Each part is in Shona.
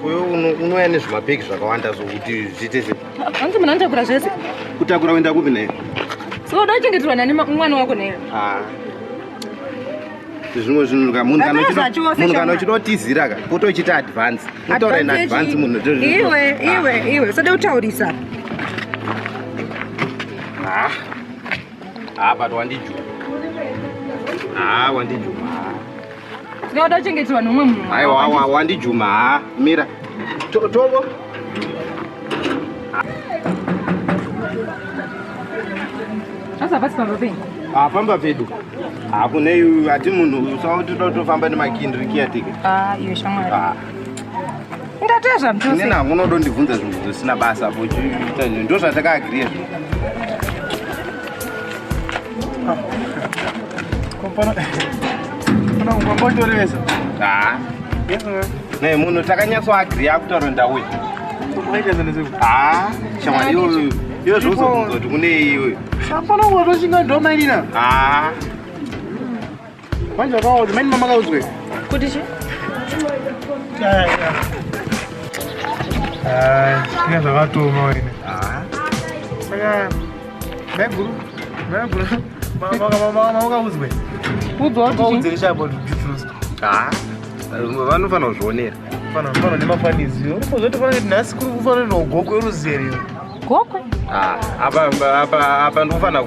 Uyo unouya nezvimabhegi zvakawanda zvokuti zviite se. Hanzi munhu anotakura zvese. Kutakura kuenda kupi naye? So uda kuchengeterwa nani mwana wako naye? Ah. Zvimwe zvinhu ka munhu kana munhu kana uchidotizira ka potochita advance. Kutaura in advance munhu. Iwe iwe iwe usade kutaurisa. Ah. Ah, but wandijuma. Ah, wandijuma. Tinoda kuchengeterwa nomumwe munhu. Aiwa, wandijuma. Ah, mira. Tobo. Sasa pasi pamba penyu. Ah, pamba pedu. Ah, kune ati munhu usaoti tofamba nemakindri kiatike. Ah, iwe shamwari. Ah. Ndatezva mtose. Nena unodondibvunza zvinhu zvisina basa apo uchiita ndo zvatakaagriya zvinhu. Ah. Ne munhu takanyatsoagriya kutaura ndauya. Ah, shamwari iyoyo iwe zvozobvunza kuti kune iyoyo. Hapana watoshinga ndomainina. Ah. Manje wakaona maini mama kaudzwe. Kuti chi? Ah, chine zvakatooma wena. Ah. Saka maiguru maiguru makaudzwe. Udzwa kuti chi? Makaudzwe chabo difference. Ah. Vanofanira kuzvionera. Fana fana nemafanizio. Unozoti kuti nhasi kuri kufanira nogokwe ruzere. Gokwe. Ah, apa apa apa ndikufanira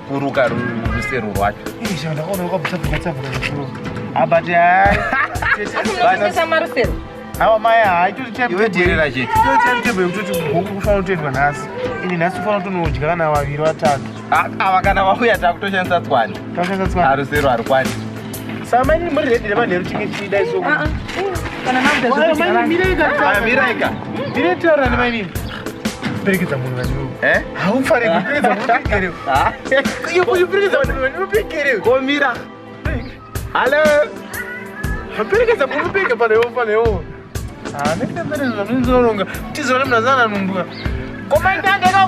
kuruka rusero rwacho. Isha ndakaona wakabvisa tsavuka zvikuru. Abati hai. Asi munotengesa marusero. Awa mai hai toti time Iwe teerera chete. Toti time table yekutoti gogo kufanira kutoendwa nhasi. Ini nhasi kufanira kutonodya kana vaviri vatatu. Ah, ava kana vauya takutoshandisa tswani. Tashandisa tswani. Arusero harukwani. Saka mai muri ready nemanheru chinge chichida iso. Ah ah. Kana makuda zvekudya vanhu. Miraika. Ah, miraika. Mire taura nemai nini. Perekedza munhu vanhu. Eh? Haufaniri kuperekedza munhu upikere. Ah. Iyo kuperekedza munhu vanhu upikere. Komira. Hello. Perekedza munhu upike panewo panewo. Ah, nekutembere zvamunonga. Tizona munhu azana numbuka. Koma indange ka